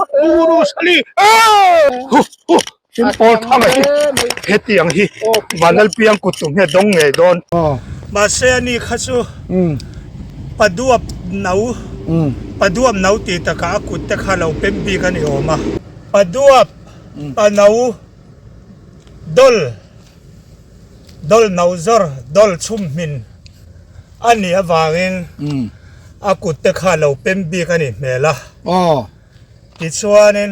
Guru Sali hu hu Hlimpawl thanga hi hetiang hi Vanlalpiang kut tum hi a dawng ngei dawn. Mahse ani kha chu Paduap no Paduap no tih takah a kut te kha lo pem bik a ni awm a. Paduap pa no dawl dawl no zawr dawl chhum hmin a nih avangin a kut te kha lo pem bik a nih hmel a. Tichuanin.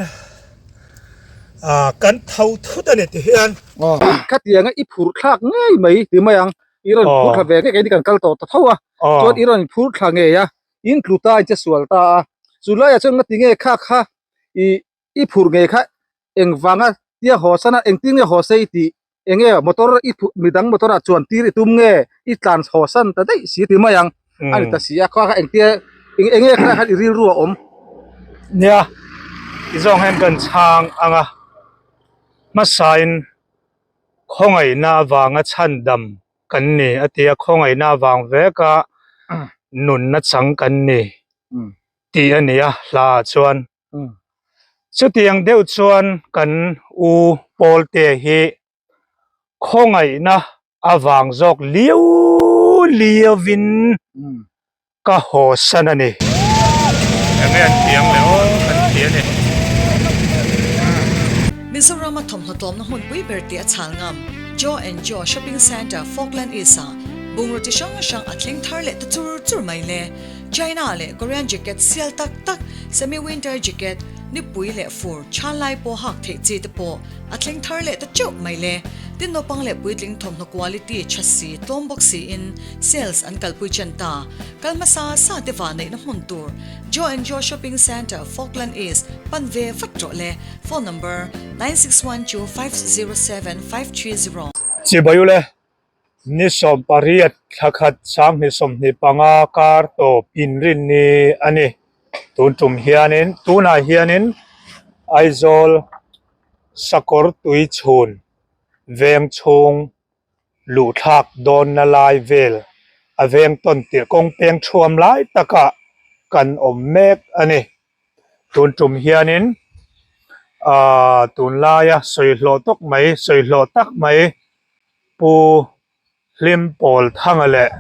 Ah kan tho thut a ni ti hian. Aw khatianga i phurh thlak ngei mai ti mai ang i rawn phur thla ve ngei keini kan kal tawh ta tho a chuan i rawn phur thla ngei a in tlu ta in che sual ta a chu laiah chuan ngati nge kha kha i i phurh ngei kha engvanga tia haw san a engtin nge haw se i tih eng nge motor i phu midang motor ah chuan tir i tum nge i tlan chho san ta daih si ti mai ang a ni ta si a khaw kha engtia eng eng nge kha khan i rilru a awm. Nia ti zawng hian kan chhang ang a hmasain khawngaihna avanga chhandam kan ni a ti a khawngaihna avang veka nunna chang kan ni tih a ni a hla ah chuan. Chutiang deuh chuan kan u Pawlte hi khawngaihna avang zawk liau liauvin ka haw san a ni. Enge an tiang leh aw kan ti a ni. Mizoram a thawmhnaw tlawmna hmunpui ber tih a chhal ngam Joe and Joe Shopping Centre Falkland East ah bungraw chi hrang hrang a thleng thar leh ta chur chur mai le. China leh Korean jacket sial tak tak, semi winter jacket, nipui leh fur, chhan lai pawh hak theih chi te pawh a thleng thar leh ta teuh mai le. Tin naupang leh puitling thawmhnaw quality tha si, tlawm bawk siin sales an kalpui chen ta. Kal hmasa sa te va neihna hmun tur Joe and Joe Shopping Centre, Falkland East, pan ve vat rawh le. Phone number, 961250 7530. Chibai ule, Ni 18 thla khat sanghnih 25 kar tawp inrinni a ni. Tun tum hianin tunah hianin Aizawl sakawr tui chhun veng chhung luh thlak dawnna lai vel a veng tawn tirh kawng peng thuam lai takah kan awm mek a ni. Tun tum hianin aaa tunlaia sawi hlawh tawk mai sawi hlawh tak mai. Pu Hlimpawl Thanga leh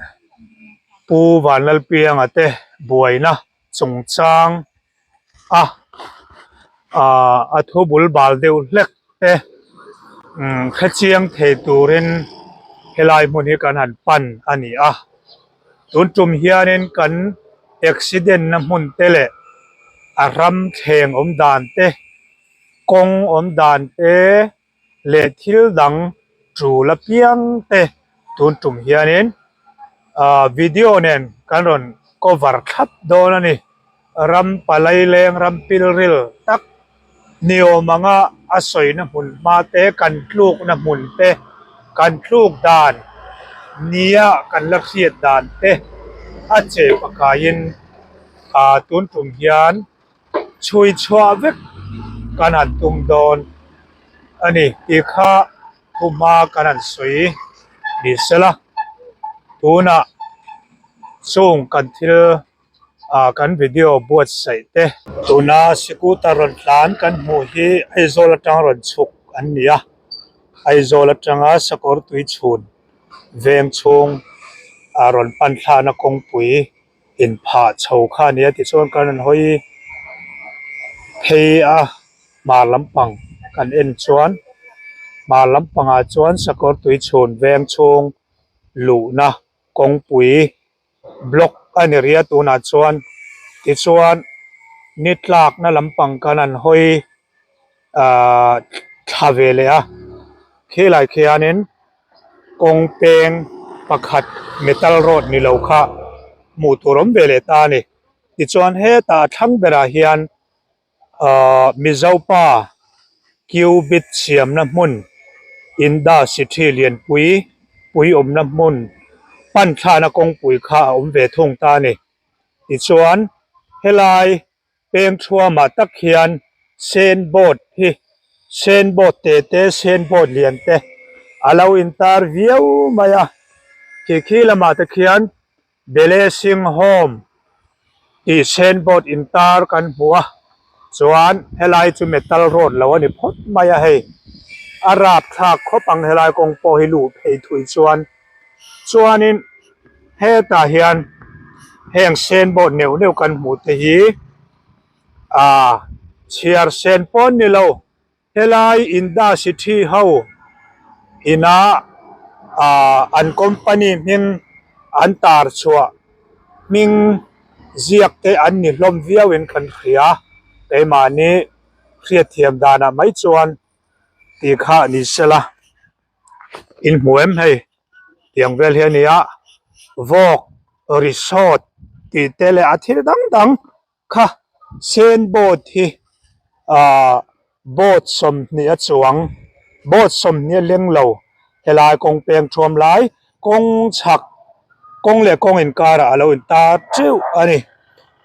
Pu Vanlalpianga te buaina chungchang a ah a thu bul bal deuh hlek te umm hrechiang thei turin helai hmun hi kan han pan a ni a tun tum hianin kan accident na hmun te leh a ram thleng awm dan te kawng awm dan te. leh thil dang tul apiang te tun tum hianin ah video nen kan rawn cover thlap dawn a ni ram palai leng ram pilril tak ni awm anga a sawina hmun hma te kan tlukna hmun te kan tluk dan nia kan la hriat dan te a che pakaiin ah tun tum hian. Chhui chhuah vek kan han tum dawn a ni tih kha thuhma kan han sawi ni sela tunah chung kan thil ah kan video buatsaih te tuna scooter rawn tlan kan hmuh hi Aizawl atang rawn chhuk an ni a Aizawl atanga sakawr tui chhun veng chhung ah rawn pan thlakna kawngpui. inphah chho kha a ni a tichuan kan rawn hawi phei a hmar lampang kan en chuan hmar lampangah chuan sakawr tui chhun veng chhung luhna kawngpui block a ni rih a tunah chuan tichuan ni tlakna lampang kan han hawi ahh thla ve leh a khilai khianin. Kawng peng pakhat metal road ni lo kha hmuh tur awm ve leh ta a ni. Tichuan hetah a thlang berah hian ahh Mizo pa cubit siamna hmun industry lianpui pui awmna hmun pan thlahna kawngpui kha a awm ve thung ta a ni. Tichuan helai Peng thuamah tak hian sen board hi sen board te te sen board lian te a lo intar viau mai a khi khi lamah te khian Blessing Home tih sen board intar kan hmu a. Chuan helai chu metal road lo a ni phawt mai a hei. A rapthlak khawp ang helai kawng pawh hi luh phei thui chuan. Chuanin hetah hian heng sen board neuh neuh kan hmuh te hi ah chhiar sen pawh an ni lo. Helai industry ho ina ah an company hming an tar chhuah hming ziak te an ni hlawm viau in kan hria keimahni hriatthiam danah mai chuan tih kha ni sela in hmu em hei tiang vel hi a ni a vawk resort tih te leh a thil dang dang. Kha sen boat hi ahh boat 20 a chuang boat 20 a leng lo helai kawng peng thuam lai kawng chhak kawng leh kawng inkarah a lo intar teuh a ni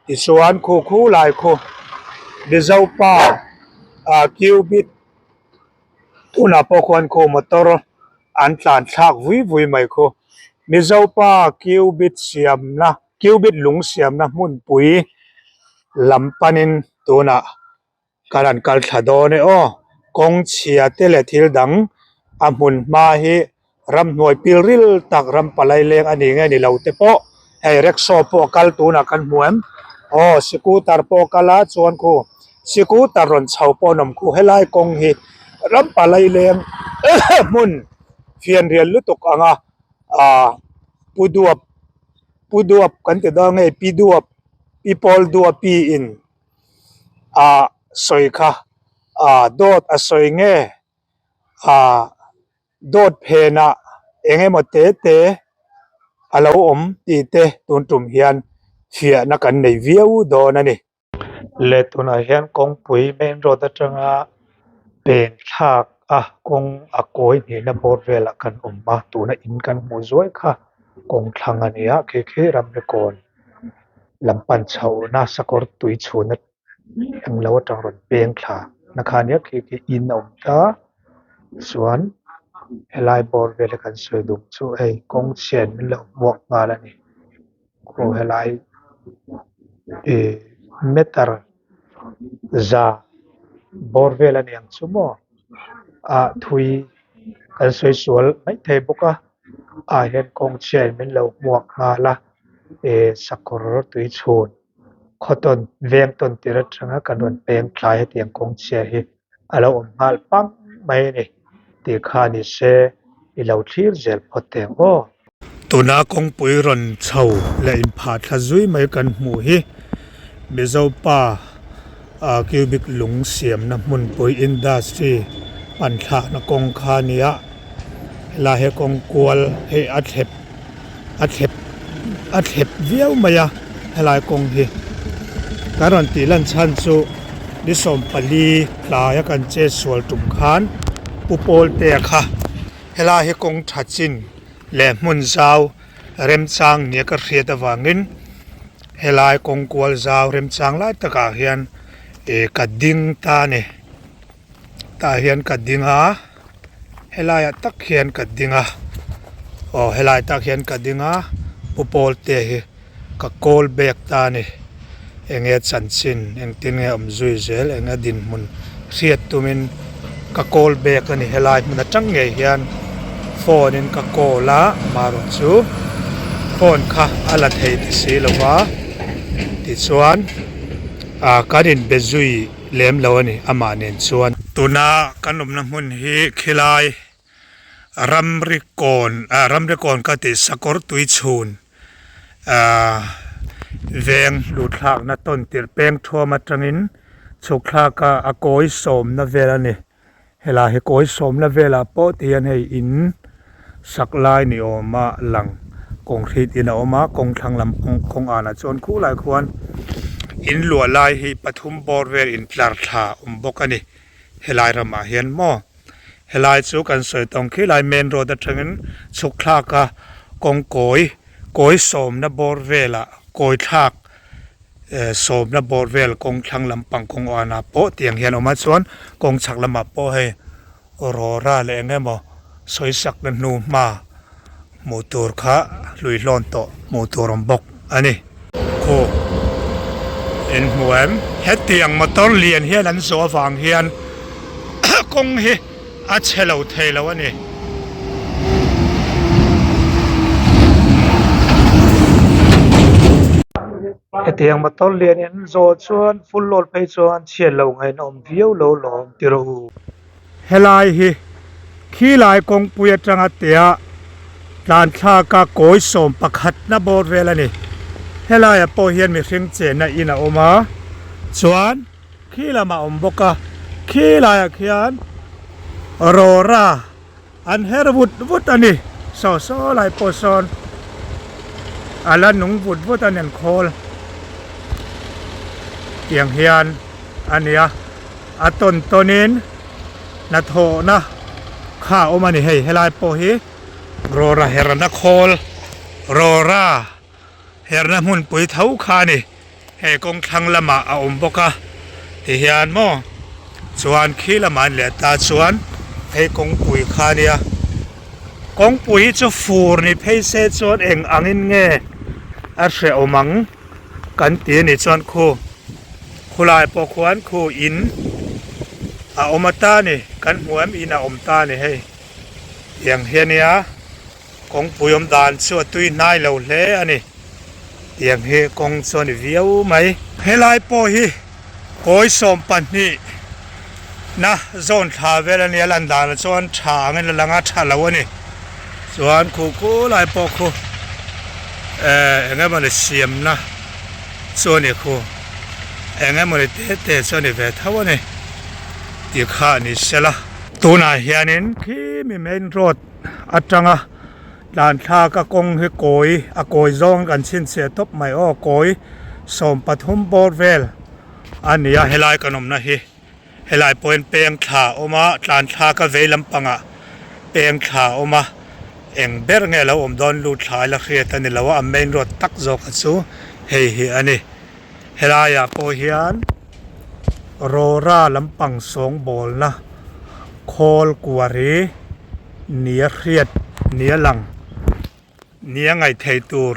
tichuan khu khu lai khu Mizo pa ah cubit tunah pawh khuan khu motor an tlan thlak vui vui mai khu Mizo pa cubit siamna. Cubit lung siamna hmunpui lam panin tunah kan han kal thla dawn e aw. Kawng chhia te leh thil dang a hmun hma hi ramhnuai pil ril tak ram palai leng a ni nge ni lo te pawh hei rickshaw pawh a kal tunah kan hmu em aw scooter pawh a kal a chuan khu scooter rawn chho pawh an awm khu helai kawng hi ram palai leng hmun fianrial lutuk anga ah pu duap. Pu Duap kan ti dawn nge Pi Duap, Pi Pawl Duapi in ah sawi kha ah dawt a sawi nge ah dawt phenah eng emaw te te a lo awm tih te tun tum hian fiahna kan nei viau dawn a ni. Leh tunah hian kawngpui main road atanga pen thlak a kawng a kawi hnihna bawr velah kan awm a tuna in kan hmuh zuai kha kawng thlang a ni a khi khi ramri kawn lam pan chhohna sakawr tui chhunna englo atang rawn peng thla na kha a nia khi khi in a awm ta chuan helai bawr vel hi kan sawi dum chu hei kawng chhiat min lo hmuak nghal a ni. Aw helai ih meter za bawr vel a ni ang chu maw ah thui kan sawi sual maithei bawk a ah hian kawng chhiat min lo hmuak nghal a ih sakawr tui chhun khaw tawn veng tawn tir atanga kan rawn peng thlai hetiang kawng chhia hi. A lo awm nghal pang mai a ni tih kha ni se i lo thlir zel phawt teh ang aw. Tuna kawngpui rawn chho leh inphah thla zui mai kan hmuh hi Mizo pa cubic lung siamna hmunpui industry pan thlakna kawng kha a ni a, helai he kawng kual hei a thlep a thlep a thlep viau mai a helai kawng hi kan rawn tih lan chhan chu ni 14 tlaia kan chet sual tum khan Pu Pawltea kha helai hi kawng tha chin leh hmun zau remchang nia ka hriat avangin helai kawng kual zau remchang lai takah hian ih ka ding ta a ni tah hian ka ding a. Helaiah tak hian ka ding a aw helai tak hian ka ding a pu pawl te hi ka call back ta a ni enge chanchin engtin nge awm zui zel enge dinhmun hriat tumin ka call back a ni helai hmun atang ngei hian phone in ka call a amaherawh chu phone kha a la thei ta si lo va tichuan ah kan inbe zui. Lem lo a ni amah nen chuan. Tuna kan awmna hmun hi khilai ramri kawn ah ramri kawn ka tih sakawr tui chhun ah veng luhthlakna tawn tirh peng thuam atangin chhuk thlak a a kawi sawmna vel a ni. Helai hi kawi sawmna velah pawh ti hian hei in sak lai ni awma lang concrete in a awm a kawng thlang lam kawng anah chuan khulai khuan in luah lai hi pathum bawr vel in tlar thla a awm bawk a ni helai ramah hian maw helai chu kan sawi tawng khi lai main road atangin chhuk thlak a kawng kawi kawi sawmna bawr velah kawi thlak. Sawmna bawr vel kawng thlang lampang kawng uanah pawh tiang hian a awm a chuan kawng chhak lamah pawh hei rawra leh eng emaw sawisakna hnu hma hmuh tur kha hlui hlawn tawh hmuh tur awm bawk a ni. Khaw In hmu em? Hetiang motor lian hian an zawh avang hian kawng hi a chhe lo thei lo a ni. Hetiang motor lian in an zawh chuan full load phei chuan chhiat loh ngaihna awm viau lo lawm ti rawh u. Helai hi khilai kawngpui atanga tia tlan thlaka kawi 11na bawr vel a ni. Helaiah pawh hian mihring chenna in a awm a, chuan khi lamah a awm bawk a, khilaiah khian rawra an her vut vut a ni. Saw saw lai pawh sawn a la nung vut vut a ni an khawl tiang hian a ni a. A tawn tawnin hnathawhna kha a awm a ni hei helai pawh hi rawra herna khawl rawra herna hmunpui tho kha a ni hei kawng thlang lamah a awm bawk a tihian maw chuan khi lamah an leh ta chuan hei kawngpui kha a nia kawngpui hi chu fur ni phei se chuan eng angin nge a hrehawm ang. Kan ti a nih chuan khu khulai pawh khuan khu in a awm a ta ni kan hmu em in a awm ta ni hei tiang hi a nia kawngpui awm dan chu a tui hnai lo hle a ni tiang hi kawng chu a ni viau mai. Helai pawh hi kawi 12 na zawn thla vel a nia lan danah chuan tha angin a lang a tha lo a ni chuan khu khulai pawh khu eh eng emawni siamna chu a ni khu eng emawni te te chu a ni ve tho a ni tih kha a ni sela. Tunah hianin khi mi main road atanga tlan thlak a kawng hi kawi a kawi zawng kan chhinchhiah tawp mai aw kawi 13 bawr vel a ni a helai kan awmna hi helai pawhin peng thla a awm a tlan thlak a vei lampangah peng thla a awm a eng ber nge lo awm dawn lut thla ila hriat a ni lo a a main road tak zawk a chu hei hi a ni helaiah pawh hian rawra lampang sawngbawlna khawl kuari nia hriat nia lang. Nia ngaih theih tur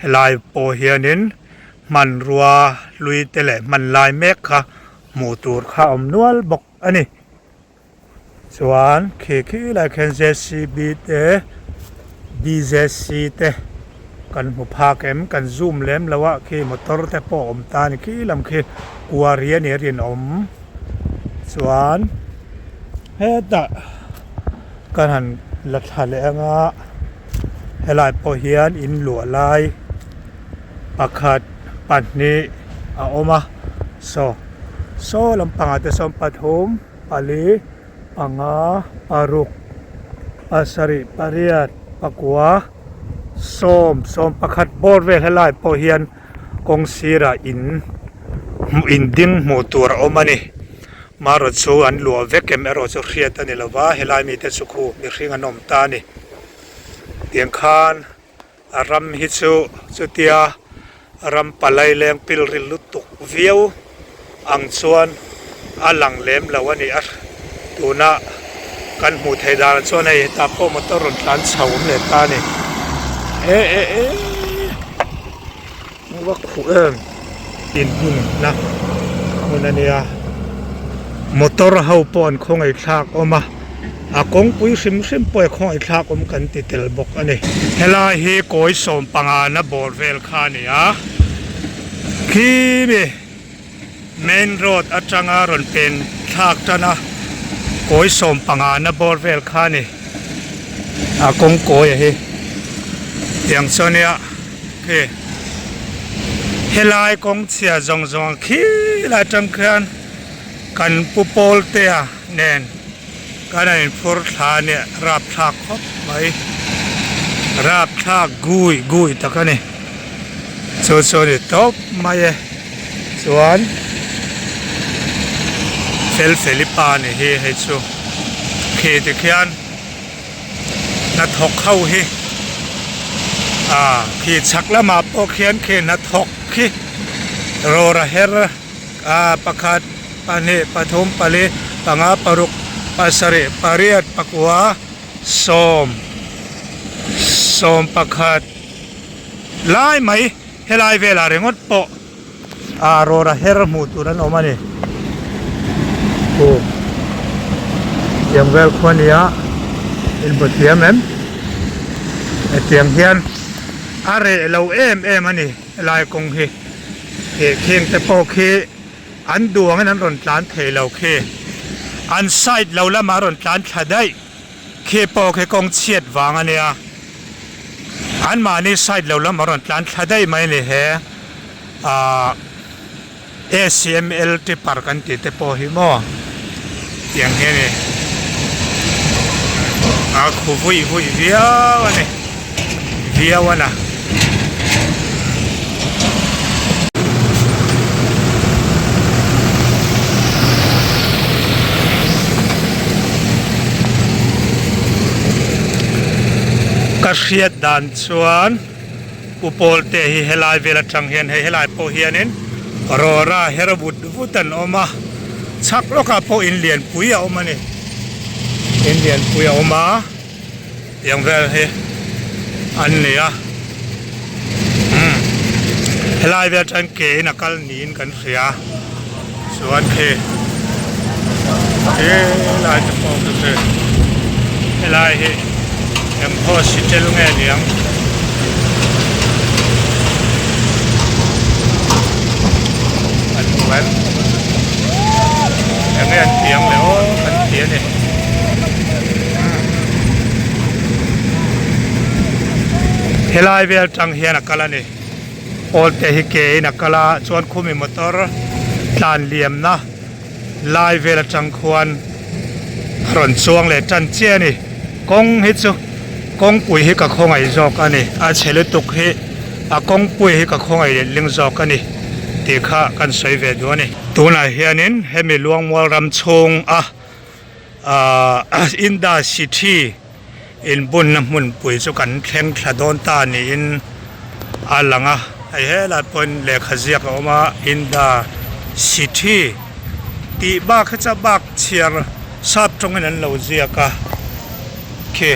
helai pawh hianin hmanrua hlui te leh hmanlai mek kha hmuh tur kha a awm nual bawk a ni. Chuan khi khi lai khian JCB te BJC te kan hmu phak em kan zoom lem lo a khi motor te pawh a awm ta a ni khi lam khi quarry a ni a rinawm chuan hetah. Kan han la thla leh anga helai pawh hian in luah lai pakhat pahnih a awm a saw saw lampangah te sawn pathum pali panga paruk pasarih pariat pakua sawm sawm pakhat bawr vel helai pawh hian kawng sirah in in ding hmuh tur a awm a ni. Marawt chu an luah vek em erawh chu hriat a ni lo va, helai mite chu khu mihring an awm ta a ni. Tiang khan a ram hi chu chutia ram palai leng pilril lutuk viau ang chuan a lang lem lo a ni a, tuna kan hmuh theih danah chuan hei hetah pawh motor rawn tlan chho awm leh ta a ni. E e e. Va khuh em inhmun na hmun a nia motor ho pawh an khawngaih thlak awm a a kawngpui hrim hrim pawh a khawngaih thlak awm kan ti tel bawk a ni. Helai hi kawi 15 na bawr vel kha a ni a khi mi main road atanga rawn pen thlak tan a kawi 15 na bawr vel kha a ni a kawng kawi a hi tiang chu a nia. Khi helai kawng chhia zawng zawng khi lai atang khian kan pu Pawltea nen kan han inphur thla a nia rapthlak khawp mai rapthlak gui gui tak a ni chu chu a ni tawp mai e chuan Felfeli pa a ni hi hei chu khi tikhian. Hnathawk ho hi ah khi chhak lamah pawh khian khi hnathawk khi rawra her ah pakhat pahnih pathum pali panga paruk pasarih pariat pakua sawm sawm pakhat lai mai helai velah ringawt pawh. Ah rawra her hmuh tur an awm a ni. Khu tiang vel khu a ni a, inhmu thiam em? Hetiang hian a reh lo em em a ni helai kawng hi. Ih khing te pawh khi an duh angin an rawn tlan thei lo khi. An side lo lamah a rawn tlan thla daih. Khi pawh khi kawng chhiat vang a nia. Anmahni side lo lam a rawn tlan thla daih mai a ni he ah ACML tipper kan tih te pawh hi maw tiang hi a ni. A khu vuih vuih viau a ni viau a na. Ka hriat dan chuan Pu Pawlte hi helai vel atang hian hei helai pawh hianin rawra her vut vut an awm a, chhak lawkah pawh in lianpui a awm a ni, in lianpui a awm a. Tiang vel hi an ni a umm helai vel atang ke in a kal niin kan hria chuan khi helai te pawh khi khi helai hi eng hospital nge niang an hmu em enge an tih ang le aw kan ti a ni. Helai vel tang hian a kal a ni pawl te hi ke in a kal a chuan khumi motor tlan liamna lai vel atang khuan a rawn chuang leh tan chiah a ni kawng hi chu kawngpui hi ka khawngaih zawk a ni a chhe lutuk hi a kawngpui hi ka khawngaih letling zawk a ni tih kha kan sawi ve duh a ni tunah hianin hemi Luangmual ram chhung a. Ahh industry inbunna hmunpui chu kan thleng thla dawn ta niin a lang a hei helai pawhin lehkha ziak a awm a industry tih bak hi chu a bak chhiar sap tawngin an lo ziak a khi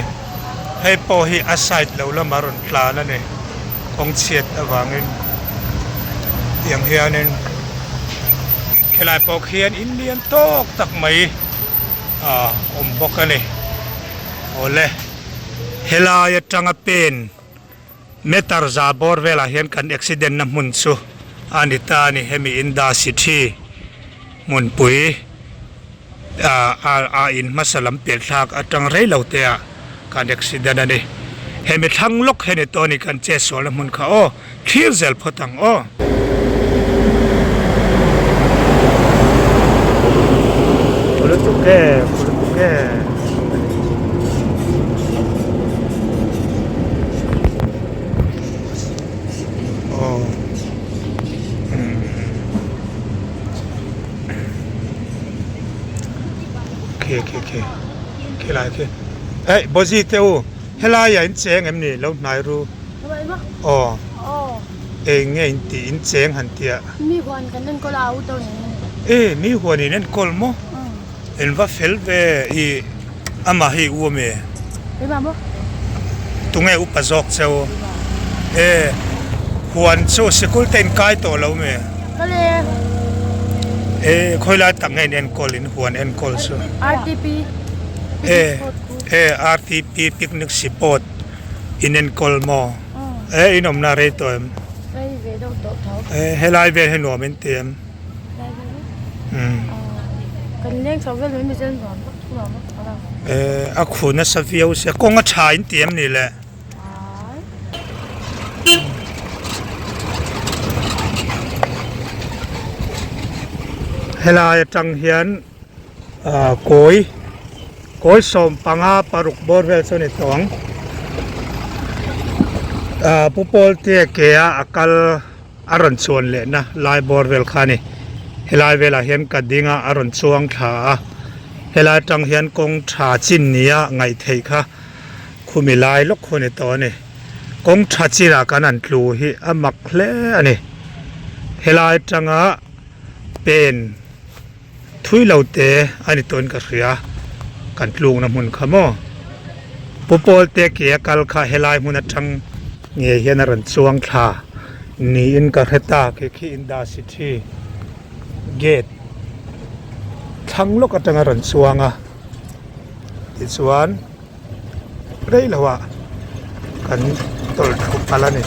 hei pawh hi a side lo lamah rawn tlan a ni kawng chhiat avangin tiang hianin. Helai pawh khian in lian tawk tak mai a awm bawk a ni. Awle, helai atanga pen meter za bawr velah hian kan accident na hmun chu a ni ta a ni. Hemi industry hmunpui a in hmasa lam pian thlak atang rei lo te ah kan accident a ni. Hemi thlang lawk hi a ni tawh a ni kan chetsualna hmun kha aw. Thlir zel phawt ang aw. Lutuk e, lutuk e. Aw. Khi khi khi. Khi lai khi. Hey, Bozi te u, helai ah in cheng em ni lo hnai ru. Aw eng nge in tih in cheng han tih a. Mi huan kan enkawl a auto in an enkawl. E mi huan in enkawl maw? In va fel ve i amah hi u ami? Keimah maw? Tunge upa zawk cheu? E huan chu sikul te in kai tawh lo mi? Kal e. E khawilai tak nge in enkawl in huan enkawl chu? RTP E e RTP picnic spot. In enkawl maw? E in awmna rei tawh em? Rei ve deuh tawh tho. E helai vel hi nuam in ti em? Helai vel hi? Umm. Kan leng chho vel mai mizel nuam vak nuam vak tho lo. E a khu nasa viau sia kawng a tha in ti em ni le? Ai. Helai atang hian. ah kawi kawi 15 bawr vel chu a ni tawh ang ah pu pawlte ke a a kal a rawn chuan leh na lai bawr vel kha a ni helai velah hian ka ding a a rawn chuang thla a helai atang hian kawng tha chin nia ngaih theih kha khumi lai lawk khu a ni tawh a ni kawng tha chinah kan han tlu hi a mak hle a ni helai atanga pen. Thui lo te a ni tawhin ka hria, kan tlukna hmun kha maw? Pu Pawlte ke a kal kha helai hmun atang ngei hian a rawn chuang thla. Niin ka hre ta khi khi industry gate thlang lawk atanga rawn chuang a tichuan rei lo ah kan tawlh thlu palh a ni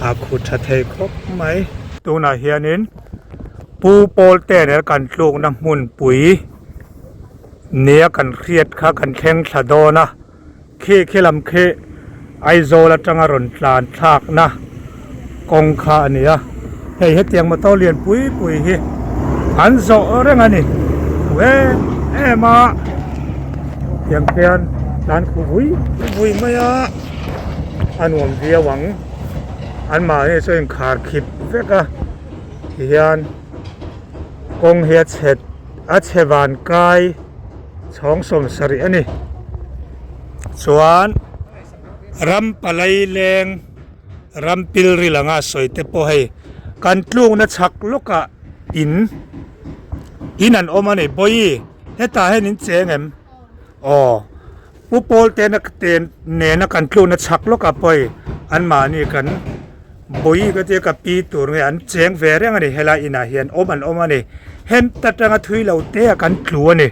a khu tha thei khawp mai. Tunah hianin Pu Pawlte nen kan tlukna hmunpui nia kan hriat kha kan thleng thla dawn a. Khi khi lam khi Aizawl atanga rawn tlan thlakna kawng kha a ni a, hei hetiang motor lian pui pui hi an zawh reng a ni hmu em em a, tiang khian tlan khu vui vui mai a, a nuam viau ang anmahni chu a inkhar khip vek a tihian kawng hi a chhe a chhe van kai. Chhawng 70 a ni. Chuan ram palai leng ram pilril anga sawi te pawh hei kan tlukna chhak lawkah in in an awm a ni. Bawihi hetah hian in cheng em? Aw Pu Paul tena ten nena kan tlukna chhak lawkah pawh hei anmahni kan Bawihi ka tia ka pi tur nge an cheng ve reng a ni helai inah hian awm an awm a ni. Henta tanga thui lo te a kan tlu a ni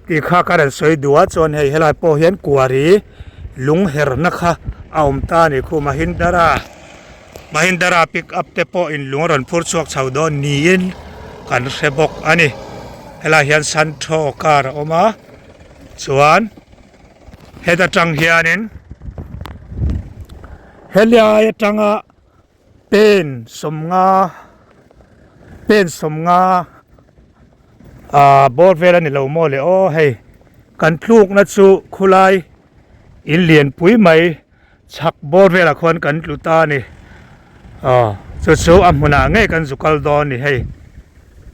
tih kha ka rawn sawi duh a chuan hei helai pawh hian kuari lung herna kha a awm ta a ni khu Mahindra Mahindra pick up te pawh in lung a rawn phur chhuak chho dawn niin kan hre bawk a ni helai hian Santho car a awm a chuan heta tang hianin helai atanga Pen 50 pen 50 ah bawr vel a ni lo maw le aw hei kan tlukna chu khulai in lianpui mai chhak bawr velah khuan kan tlu ta a ni aw chu chu a hmunah ngei kan zu kal dawn a ni hei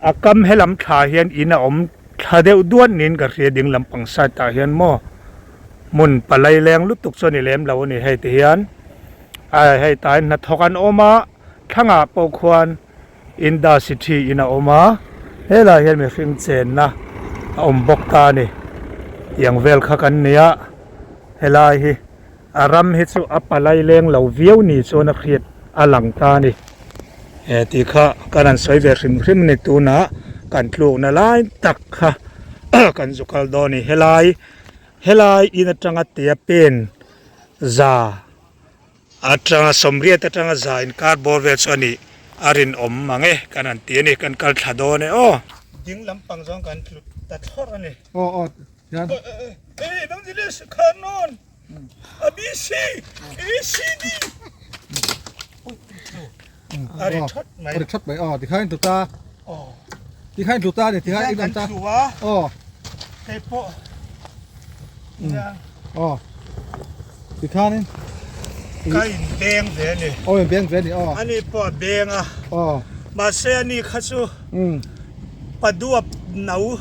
a kam helam thla hian in a awm thla deuh duat niin ka hria ding lampang side ah hian maw hmun palai leng lutuk chu a ni lem lo a ni hei ti hian. Ai hei tlai hnathawk an awm a thlangah pawh khuan industry in a awm a helaiah hian mihring chenna a awm bawk ta a ni tiang vel kha kan ni a helai hi a ram hi chu a palai leng lo viau ni chuan a hriat a lang ta a ni he tih kha kan han sawi ve hrim hrim a ni tunah kan tlukna lai tak kha kan zu kal dawn a ni helai helai in atanga tia pen za atanga 80 atanga za inkar bawr vel chu a nih a rinawm mang e kan han ti a ni kan kal thla dawn e aw. Ding lampang zawng kan tlu ta thlawrh a ni. Aw aw hian. Ei dang zile khanon a b c a c d a ri that mai. A ri that mai aw tikhain tlu ta. Aw. Tikhain tlu ta a ni tikhain in awm ta. Aw. Kei pawh. Aw. Tikhanin. Ka in beng ve a ni. Aw in beng ve a ni aw. Ani pawh a beng a. Aw. Mahse ani kha chu. Paduap no.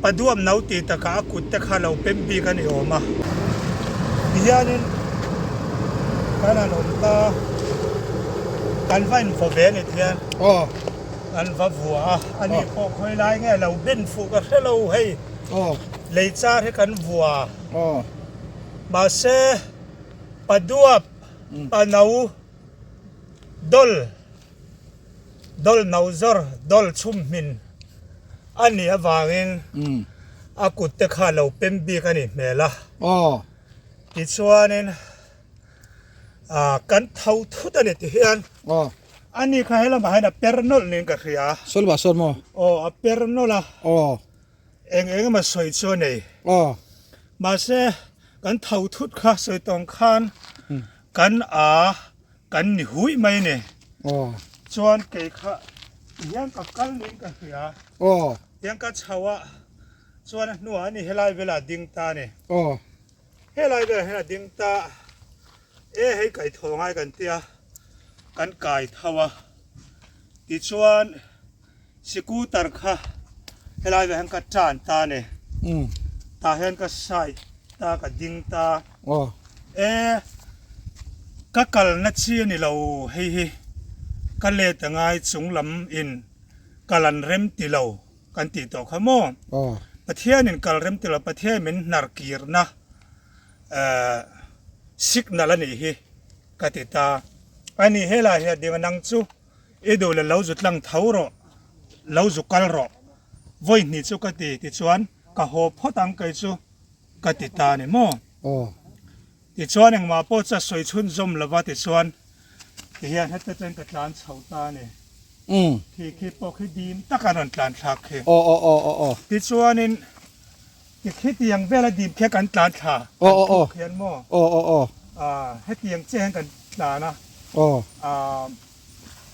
Paduap no tih takah a kut te kha lo pem bik a ni awm a. Tihianin kan han awm ta. Kan va invaw ve a ni tihian. Aw. An va vuah a. Ani pawh khawi lai nge lo ben fuh ka hre lo hei. Aw. Lei char hi kan vua. Aw. Mahse paduap, pano, dawl, dawl no zawr, dawl chhum hmin a nih avangin a kut te kha lo pem bik a nih hmel a. Aw. Tichuanin ah kan tho thut a ni ti hian. Aw. Ani kha helamah hian a per nawlh niin ka hria. Sawi lamah sawn maw? Aw, a per nawlh a. Aw. Eng eng emaw sawi chu a nei. Aw. Mahse, kan tho thut kha sawi tawng khan kan a kan ni hui mai a ni. Aw. Chuan kei kha tihian ka kal niin ka hria. Aw. Tihian ka chho a, chuan a hnuah a ni helai velah a ding ta a ni. Aw. Helai velah hian a ding ta e hei kai tho ngai kan tia kan kai tho a tichuan Scooter kha helai velah hian ka tan ta a ni. Tah hian ka side ta ka ding ta. E ka kalna chi a ni lo hei hi ka let a ngai chung lam in kal an rem ti lo kan tih tawh kha maw. Pathian in kal rem ti lo Pathian min hnar kirna. Signal a nih hi ka ti ta. A ni helai hi a ding a, nang chu i duh leh lo zu tlang tho rawh, lo zu kal rawh. Vawi hnih chu ka ti tichuan ka haw phawt ang kei chu ka ti ta a ni maw? Tichuan engmah pawh chu a sawi chhunzawm lova tichuan tihian heta chuan ka tlan chho ta a ni. Khi khi pawh khi dim taka an rawn tlan thlak khi. Tichuanin Ti khitiang vela dim khi kan tlan thla kan tluk hian maw? Hetiang chiah hian kan tlan a,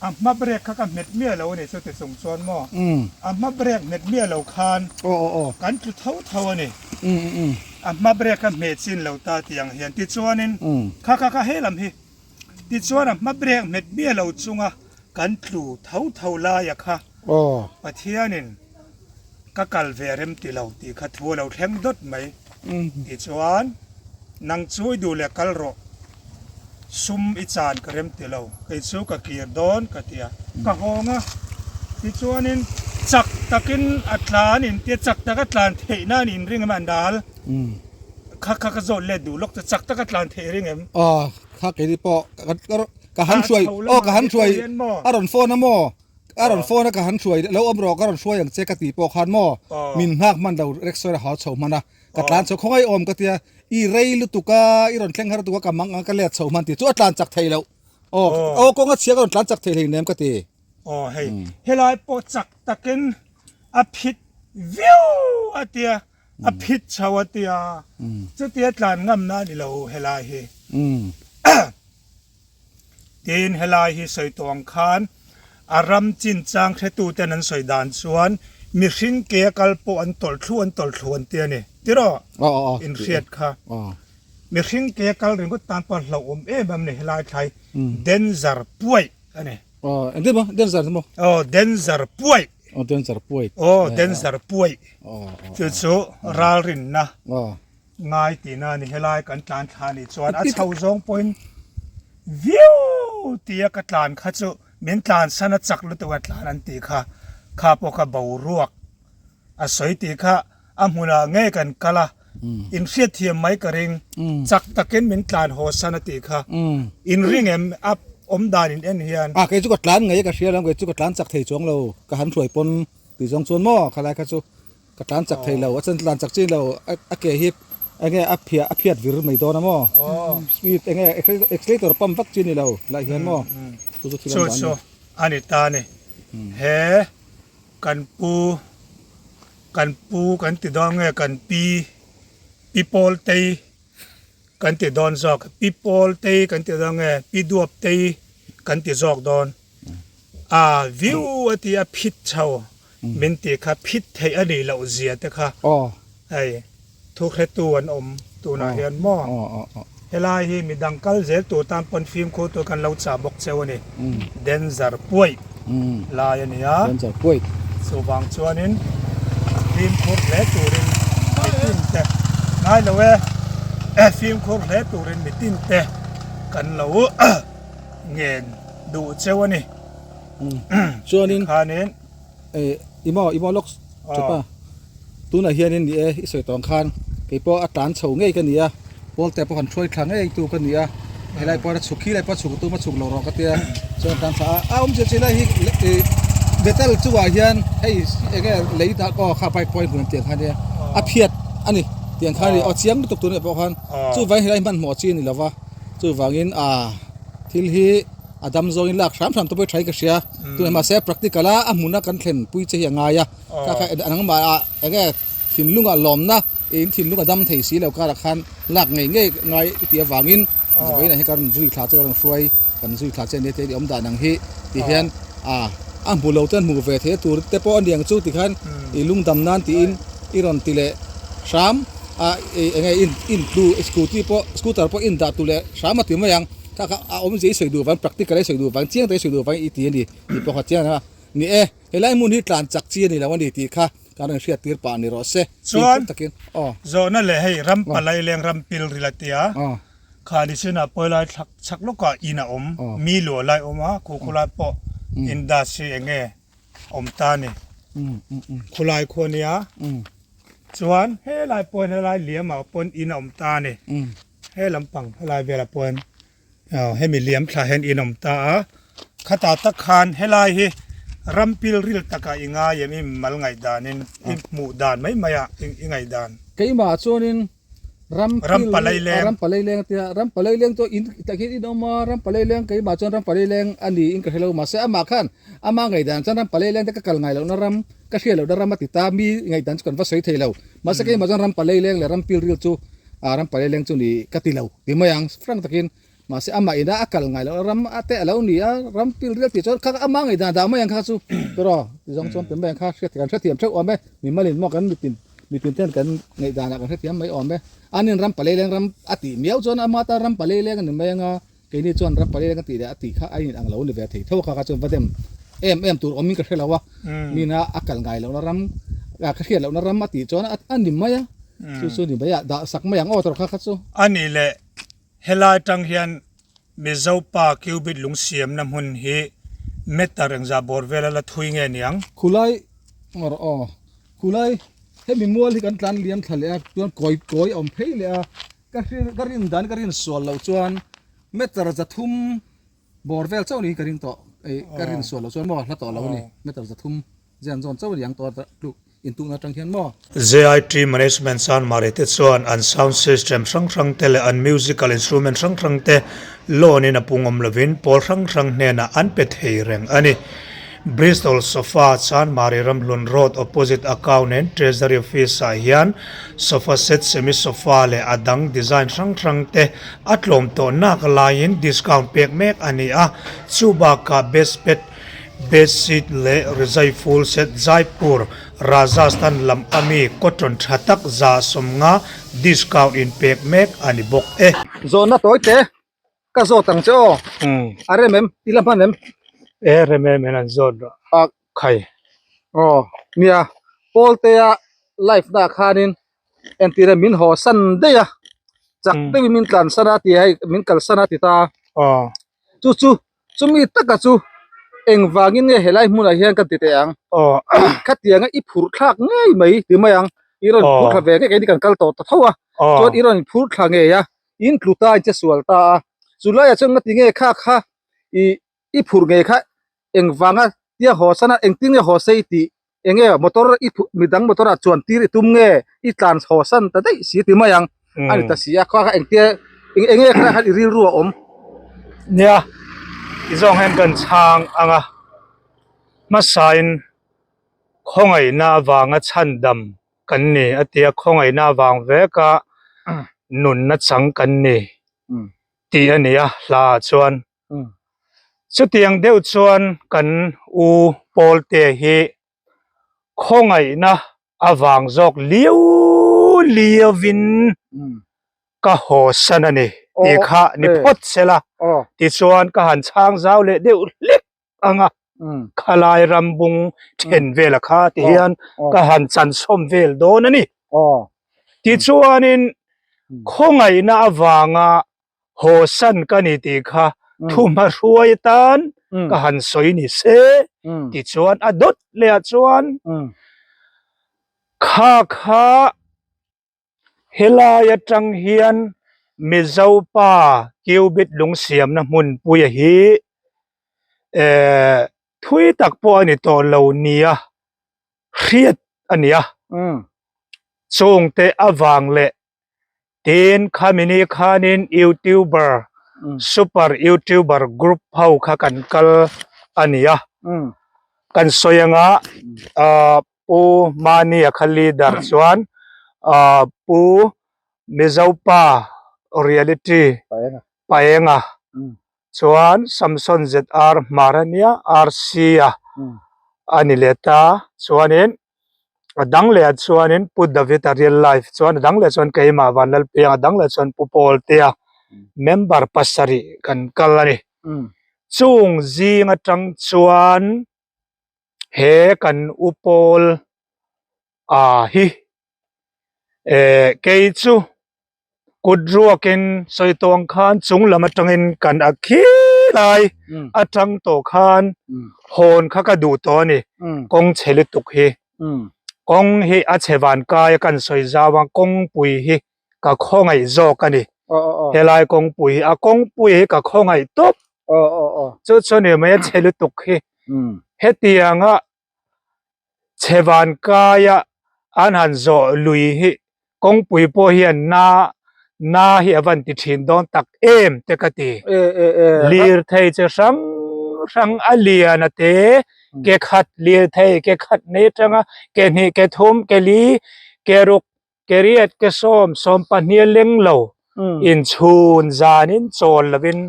a hma brake kha ka hmet miah lo a ni chuti chung chuan maw? A hma brake hmet miah lo khan kan tlu tho tho a ni. A hma brake kha hmeh chin lo ta tiang hian tichuanin kha kha kha he lam hi tichuan a hma brake hmet miah lo chunga kan tlu tho tho laia kha Pathianin ka kal ve rem ti lo tih kha thu a lo thleng dawt mai. Tichuan, nang chu i duh leh kal rawh, sum i chan ka rem ti lo, kei chu ka kir dawn ka ti a, ka hawng a. Tichuanin chak takin a tlan in tia chak taka tlan theih nan in ring em a nal kha kha ka zawt let duh lawk chu chak taka tlan theih ring em? Aw, kha keini pawh ka han hruai, aw ka han hruai a rawn phone a maw? A rawn phone a ka han hruai lo awm rawh ka rawn hruai ang che ka tih pawh khan maw min nghak hman lo rickshaw a hau chho hman a ka tlan chho khawngaih awm ka tia i rei lutuk a i rawn thleng har lutuk a ka mang ang ka let chho hman tih chu a tlan chak thei loh aw aw kawng a chhia ka rawn tlan chak thei hleinem ka ti. Aw hei helai pawh chak takin a phit viau a tia a phit chho a tia chutia tlan ngamna a ni lo helai hi. Tin, helai hi sawi tawh ang khan a ram chinchang hretuten an sawi dan chuan mihring ke a kal pawh an tawlh thlu an tawlh thlu an ti a ni. Tiraw? In hriat kha. Mihring ke a kal ringawt tan pawh a hlauhawm em em a ni helai thlai danger puaih a ni. Engtin maw? Danger maw? Aw, danger puaih. Aw, danger puaih. Aw, danger puaih. Chu chu ralrinna. Ngai tihna a ni, helai kan tlan thla anih chuan a chho zawng pawhin viau tia ka tlan kha chu min tlan san a chak lutuk a tlan an tih kha, kha pawh kha boruak a sawi tih kha a hmunah ngei kan kal a, in hriatthiam mai ka ring, chak takin min tlan haw san a tih kha, in ring em a awm dan in en hian. A kei chu ka tlan ngei a ka hria lo, kei chu ka tlan chak thei chuang lo, ka han hruai pawn tih zawng chuan maw khalai kha chu. Ka tlan chak thei lo, a chan tlan chak chin lo, a ke hi enge a phiah a phiat vir mai dawn a maw? Speed enge accelerator pump vak chi ni lo lah hian maw? Chu chu thil an dan a ni. Chu chu a ni ta a ni. He kan pu kan pu kan ti dawn nge kan pi pi Pawltei kan ti dawn zawk pi Pawltei kan ti dawn nge pi Duaptei kan ti zawk dawn. A viu a ti a phit chho Min tih kha phit theih a nih loh zia te kha hei thu hretu an awm tunah hian maw helai hi midang kal zel tur tan pawn fimkhur tur kan lo chah bawk cheu a ni danger puaih lai a ni a chuvang chuanin fimkhur hle turin mitin te ngai lo e fimkhur hle turin mitin te kan lo ngen duh cheu a ni. Chuanin khanin i maw i maw lawk tawp a tunah hianin ni e i sawi tawng khan kei pawh a tlan chho ngei ka ni a pawl te pawh han hruai thla ngei tu ka ni a helai pawh a chhuk khi lai pawh a chhuk tum a chhuk lo rawh ka tia chuan a tlan thla a a awm chiah chiah lai hi ih metal chungah hian hei eng nge lei dah aw kha bike pawh a inhmun tiang kha nia a phiat a ni tiang kha a ni aw chiang lutuk tunah pawh khan chuvangin helai hmanhmawh chi a ni lo va chuvangin ah thil hi. A dam zawngin lak hram hram te pawh hi thain ka hria. Tunah mahse practical a a hmuna kan thlen pui che hi a ngai a. Kha kha nangmah ah eng nge thinlungah lawmna in thinlung a dam thei si lo karah khan lak ngei ngei ngai i tih avangin vawiinah hian ka rawn zui thla che ka rawn hruai kan zui thla che ania te i awm dan ang hi ti hian a a hmu lo ten hmu ve thei tur te pawh a niang chu tikhan i lungdam nan tiin i rawn ti leh hram a eng nge in tlu scooty pawh scooter pawh in dah tu leh hram a ti mai ang. Kha kha a awmzia i sawi duh vang, practical a i sawi duh vang, chiang tak i sawi duh vang i ti a ni tih pawh kha chiang a ni e. Helai hmun hi tlan chak chi a ni lo a ni tih kha kan rawn hriat tir pah ni rawh se. Chuan zawhna leh hei ram palai leng ram pil ril a tia, kha ni chinah pawilai thlak chak lawkah in a awm, mi luah lai awm a, khu khulai pawh industry eng nge awm ta a ni. Khulai khua nia, chuan helai pawhin helai liamah pawn in a awm ta a ni. He lampang helai velah pawh hian aw hemi liam thla hian in awm ta a, khatah tak khan helai hi ram pil ril takah i ngai em i mal ngaihdanin i hmuh dan mai mai a i ngaihdan. Keimah chuanin ram pil ram palei leng a tia, ram palei leng chu in tah khian in awm a, ram palei leng keimah chuan ram palei leng a ni in ka hre lo mahse amah khan ama ngaihdan chuan ram palei leng te ka kal ngai lohna ram ka hriat lohna ram a ti ta mi ngaihdan chu kan va sawi thei lo. Mahse keimah chuan ram palei leng leh ram pil ril chu ah ram palei leng chu ni ka ti lo ti mai ang frank takin mahse amah ina a kal ngai loh ram a te a lo ni a ram pil ril tih chuan kha ama ngei dan dah mai ang kha chu tiraw ti zawng chuan ti mai ang kha hriat kan hrethiam theuh awm e mimalin maw kan mitin mitin ten kan ngaih danah kan hrethiam mai awm e anin ram palei leng ram a tih miau chuan ama tan ram palei leng a ni mai ang a Keini chuan ram pali leng a tih leh a tih kha a in ang lo ni ve thei tho a kha kha chuan va dem em em tur awmin ka hre lo a, mina a kal ngai lohna ram ka hriat lohna ram a tih chuan a ni mai a, chu chu ni mai a dah sak mai ang aw tawrh kha kha chu. A nih leh helai tang hian Mizo pa cubit lung siamna hmun hi meter engzah bawr vela la thui nge niang? Khulai ngawr aw khulai hemi mual hi kan tlan liam thla leh a chuan kawi kawi a awm phei leh a. Ka hrin ka rin dan ka rin sual loh chuan meter 300 bawr vel chauh niin ka ring tawh ei ka rin sual loh chuan maw hla tawh lo a ni meter 300 zian zawn chauh a ni ang tawh tluk intukna atang hian maw. JIT Management Chanmari te chuan an sound system hrang hrang te leh an musical instrument hrang hrang te loan in a pung awm lovin pawl hrang hrang hnenah an pe thei reng a ni. Bristol Sofa Chanmari Ramhlun Road opposite Account and Treasury Office ah hian sofa set, semi sofa leh a dang design hrang hrang te a tlawm tawh nak laiin discount pek mek a ni a, chu bakah bedspet, bedsheet leh rizai full set Jaipur, Rajasthan lam ami cotton tha tak 150 discount in pek mek a ni bawk e. Zawhna tawi te Ka zawt ang che aw. A rem em? I la hman em? E rem em en an zawt rawh. A khai. Aw nia Pawltea life na khanin entir min haw san daih a chak deuhin min tlan san a ti hei min kal san a ti ta. Aw. Chu chu chumi taka chu engvangin nge helai hmunah hian kan ti teh ang. Aw. Khatianga i phurh thlak ngei mai ti mai ang. I rawn phur thla ve ngei keini kan kal tawh ta tho a. Chuan i rawn phur thla ngei a. In tlu ta in che sual ta a, chu laiah chuan ngati nge kha kha i i phurh ngei kha engvanga tia haw sana engtin nge haw sei tih enge motor i phurh midang motor ah chuan tir i tum nge i tlan haw san ta daih si ti mai ang a ni ta si a kha kha engtia eng enge kha khan i rilru a awm. Nia i zawng hian kan chhang ang a, hmasain khawngaihna avanga chhandam kan ni a ti a, khawngaihna avang veka nunna chang kan ni tih a ni a hla ah chuan chutiang deuh chuan kan u Pawlte hi khawngaihna avang zawk liau liauin ka haw san a ni tih kha ni phawt se la tichuan ka han chhang zau leh deuh hlek ang a khalai rambung then vel a kha ti hian ka han chansawm vel dawn a ni. Tichuanin khawngaihna avanga haw san ka ni tih kha thuhma hruai atan ka han sawi ni se tichuan a dawt leh ah chuan kha kha Helai atang hian Mizo pa cubit lung siamna hmunpuia hi ehh thui tak pawh a ni tawh lo nia hriat a ni a chungte avang leh tin khamini khanin youtuber super youtuber group ho kha kan kal a ni a kan sawi anga ahh. Pu Mania kha leader chuan Pu Mizopa Reality Paenga chuan Samson ZR Hmar a nia RC a a ni leh ta chuanin a dang leh ah chuanin Pu David a real life chuan a dang leh chuan keimah Vanlalpiang a dang leh chuan Pu Pawltea member pasarih kan kal a ni chung zing atang chuan. He kan u pawl ah hi eh kei chu kut ruakin sawi tawh ang khan chung lam atangin kan a khi lai atang tawh khan hawn kha ka duh tawh a ni kawng chhe lutuk hi kawng hi a chhe van kai a kan sawi zau a kawngpui hi ka khawngaih zawk a ni. Helai kawngpui hi a kawngpui hi ka khawngaih tawp. Chu chu ni mai a chhe lutuk hi. Hetianga chhe van kaia an han zawh lui hi kawngpui pawh hian na na hi a van ti thin dawn tak em te ka ti. Lirthei chi hrang hrang a lian a te ke khat lirthei ke khat nei atanga ke hnih ke thum ke li ke ruk ke riat ke sawm sawm pahnih a leng lo inchhun zanin chawl lovin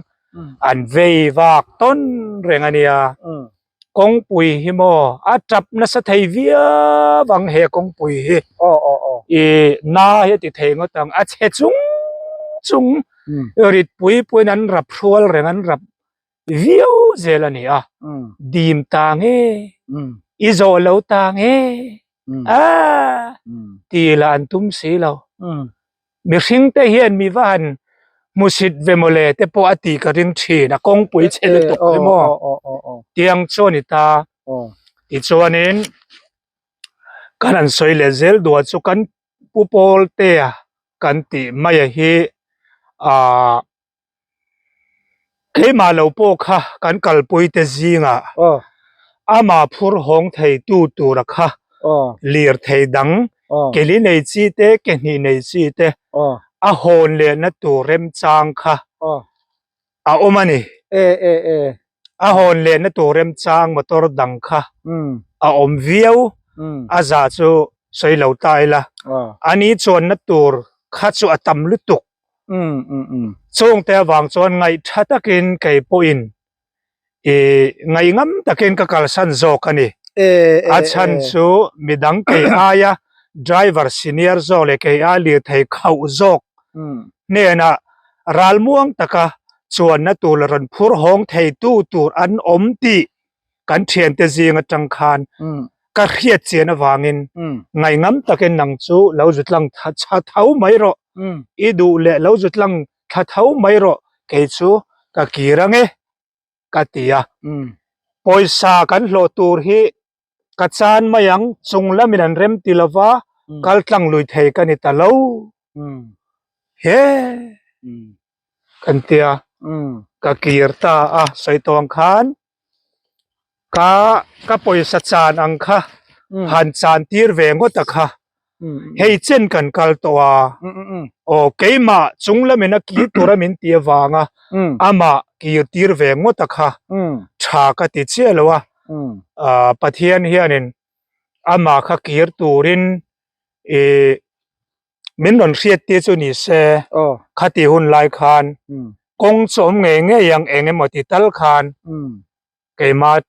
an vei vak tawn reng a nia. Kawngpui hi maw a tap nasa thei viau ang he kawngpui hi i na hi a ti thei ngawt ang a chhe chung chung rit pui puiin an rap hrual reng an rap viau zel a ni a dim ta nge i zawh lo ta nge a ti lah an tum si lo. Mihring te hian mi va han hmusit ve mawle te pawh a tih ka ring thin a kawngpui chhe lutuk hi maw tiang chu a ni ta tichuanin kan han sawi leh zel duah chu kan pu pawl te a kan tih mai a hi ahh Keimah lo pawh kha kan kalpui te zingah amah phur hawng thei tu tura kha lirthei dang keli nei chi te ke hnih nei chi te a hawn lehna tur remchang kha a awm a ni. A hawn lehna tur remchang motor dang kha a awm viau a za chu sawi lo ta ila ani chuanna tur kha chu a tam lutuk. Chungte avang chuan ngaih tha takin kei pawhin ih ngaih ngam takin ka kalsan zawk a ni. A chhan chu midang kei aia driver senior zawk leh kei aia lirthei khauh zawk hnenah ralmuang taka chuanna tur leh rawn phur hawng theitu tur an awm tih kan thiante zing atang khan ka hriat chian avangin ngaihngam takin nang chu lo zutlang tha tho mai rawh i duh leh lo zutlang tha tho mai rawh kei chu ka kir ange ka ti a pawisa kan hlawh tur hi ka chan mai ang chung lamin an rem ti lova kal tlang lui thei ka ni ta lo he. Kan tia ka kir ta a sawi tawng khan ka ka pawisa chan ang kha han chan tir ve ngawt a kha hei chen kan kal tawh a aw keimah chung lamin a kir tura min ti avanga amah kir tir ve ngawt a kha tha ka ti chiah lo a ah Pathian hianin amah kha kir turin ih Min rawn hriat tir chu ni se, khati hun lai khan kawng chu awm ngei ngei ang eng emaw ti tal khan keimah